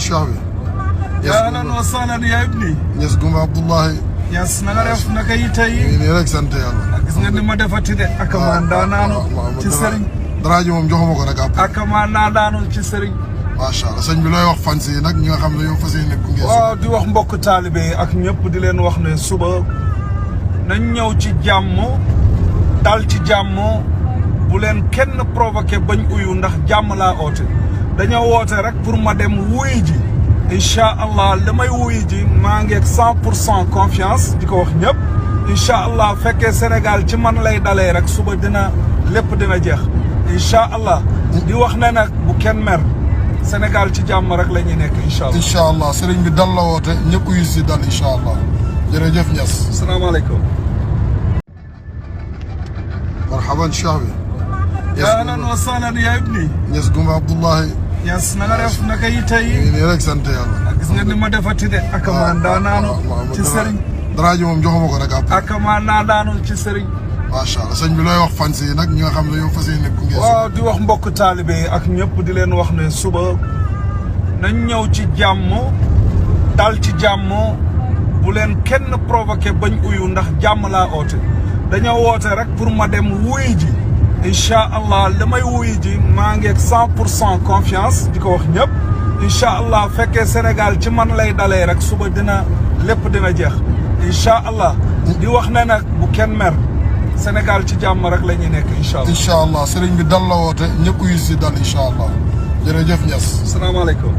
الشعبي. يا اهلا وسهلا يا ابني. Niass Goumba Abdullahi. Niass na nga def naka yi tey. nii rek sant yàlla. gis nga ni ma defati de ak ma daanaanu ci sëriñ. dara ji moom joxuma ko rek après. ak ma daanu ci sëriñ. macha allah sëñ bi looy wax fans yi nag ñi nga xam ne yow fas yéene gunge. waaw di wax mbokk taalibe yi ak ñëpp di leen wax ne suba nañ ñëw ci jàmm dal ci jàmm bu leen kenn provoqué bañ uyu ndax jàmm laa oote dañoo woote rek pour ma dem wuy ji incha allah li may wuy ji maa ngi ak 100% confiance di ko wax ñëpp incha allah fekkee Sénégal ci man lay dalee rek suba dina lépp dina jeex incha allah di wax ne nag bu kenn mer Sénégal ci jàmm rek la ñuy nekk incha allah. incha allah sëriñ bi dal la woote ñëpp uyu si dal incha allah jërëjëf Niass. asalaamaaleykum. marhaban Chaabi. يا اهلا وسهلا يا ابني. Niass Goumba Abdullahi. Niass na nga def naka yi tey. nii rek sant yàlla. gis nga ni ma defati de ak ma daanaanu ci sëriñ. dara ji moom joxuma ko rek après. ak ma daanu ci sëriñ. macha allah sëñ bi looy wax fans yi nag ñi nga xam ne yow fas yéene gunge. waaw di wax mbokk taalibe yi ak ñëpp di leen wax ne suba nañ ñëw ci jàmm dal ci jàmm bu leen kenn provoqué bañ uyu ndax jàmm laa oote dañoo woote rek pour ma dem wuy ji incha allah li may wuy ji maa ngi ak 100% confiance di ko wax ñëpp incha allah fekkee Sénégal ci man lay dalee rek suba dina lépp dina jeex incha allah di wax ne nag bu kenn mer Sénégal ci jàmm rek la ñuy nekk incha allah. incha allah sëriñ bi dal la woote ñëpp uyu si dal incha allah jërëjëf Niass. asalaamaaleykum.